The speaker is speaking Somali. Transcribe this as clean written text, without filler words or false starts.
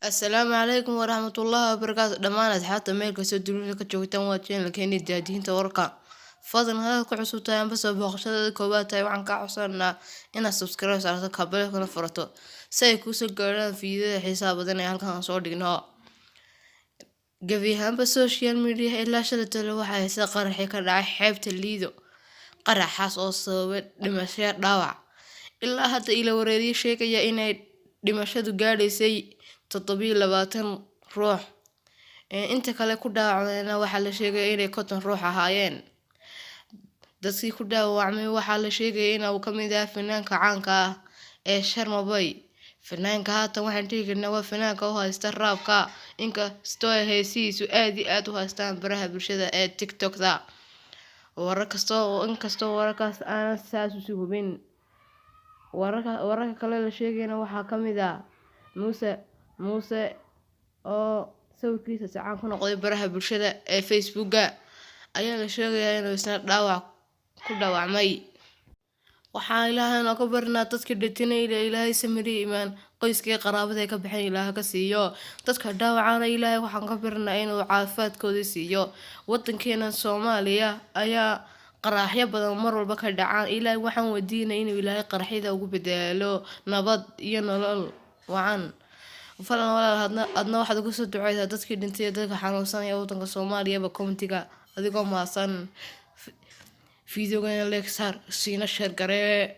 Asalaamu calaykum waraxmatullaahi wabarakaatu. Dhammaan asxaabta meel kastoo dunida ka joogtaan, waa channelkeeni Daadihinta Warka. Fadlan haddaad ku cusub tahay amba soo booqashadada koowaad tahay, waxaan kaa codsanaynaa inaad subscribe saarto, gambaleelkana furato, si ay kuusoo gaadhaan fiidiyada xiisaha badan ee halkan aan soo dhigno. Gebi ahaanba social media ilaa shalay tole waxaa haysta qaraxii ka dhacay xeebta Liido, qaraxaas oo sababay dhimasho, dhaawac. Ilaa hadda ila wareeriye sheegaya inay dhimashadu gaadhaysay 27 ruux, inta kale ku dhaawacmayna waxaa la sheegaya inay 50 ruux ahaayeen. Dadkii ku dhaawacmay waxaa la sheegaya in uu kamid ahaa fanaanka caanka ah ee Sharma Boy. Fanaanka haatan waxaan dhihi karnaa waa fanaanka u haysta rapka, inkastoo ay heesihiisu aad iyo aad u haystaan baraha bulshada ee TikTokda. Warar kastoo inkastoo wararkaas aanan saas usi hubin. Wararka kale la sheegayana waxaa kamid ah Muuse Muuse oo sawirkiisa si caan ku noqday baraha bulshada ee Facebooka ayaa la sheegayaa inuu isna dhaawac ku dhaawacmay. Waxaan Ilaahay nooga barinaa dadka dhintayna Ilaahay samir iyo iimaan, qoyskii qaraabada ay ka baxeen Ilaahay ka siiyo. Dadka dhaawacana Ilaahay waxaan ka barinaa inuu caafimaadkooda siiyo. Wadankeena Soomaaliya ayaa qaraxyo badan mar walba ka dhacaan. Ilaahay waxaan weydiinay inuu Ilaahay qaraxyada ugu bedelo nabad iyo nolol wacan. Falan walaal, adna waxaad ugu soo duceysaa dadkii dhintay iyo dadka xanuunsanaya wadanka Soomaaliyaba commentiga, adigoo mahadsan. Videogana like saar, siina share garee.